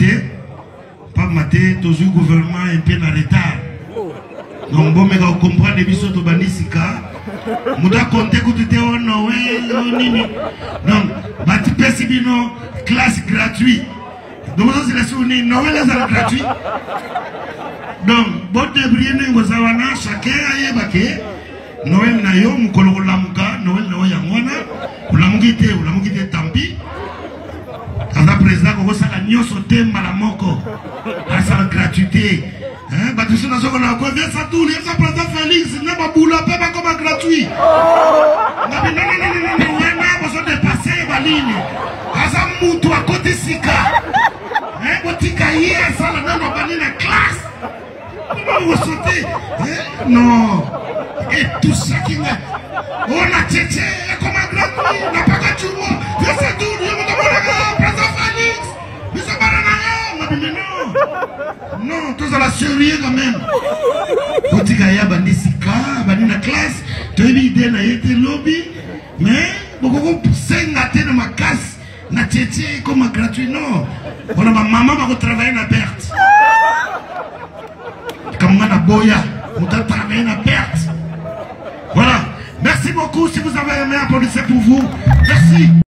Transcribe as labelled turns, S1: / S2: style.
S1: te pamba te tozwi gouvernement un peu na retard. Donc bomeka kocomprendre biso tobandi sika moto akonte kutu te o noel o nini donc batipesi bino classe gratuit donc bozozela soki nini noel ezala gratuit donc bodebrie ndenge boza wana chacun ayeba ke noel na yo mokolo kolamuka noel na yo yango wana olamuki te olamuki te tampi aza président kokosala nyonso te mbala moko asala gratuité bato mosusu nazokona koviesa tuli eza président félix na babula mpe bakoma gratuit ngabi nonnononono wana bozodepasse balini aza mutu akoti sika botika ye asala nano abandi na classe okosote non etusaki nga ona cheche ekoma gratuit na paka cumo viesa tuli yo moto amonaka président félix biso bana na yo ngabi meno Non, tozala sérieux quand même. Botika ye abandi sika, abandi na classe, toyebi idée na ye te lobi, mais bokoki kosenga te na makasi na tietie ekoma gratuit non. Wana ba mama bako travailler na perte. Likambo nga na boya, moto a travailler na perte. Voilà. Merci beaucoup. Si vous avez aimé, applaudissez pour vous. Merci.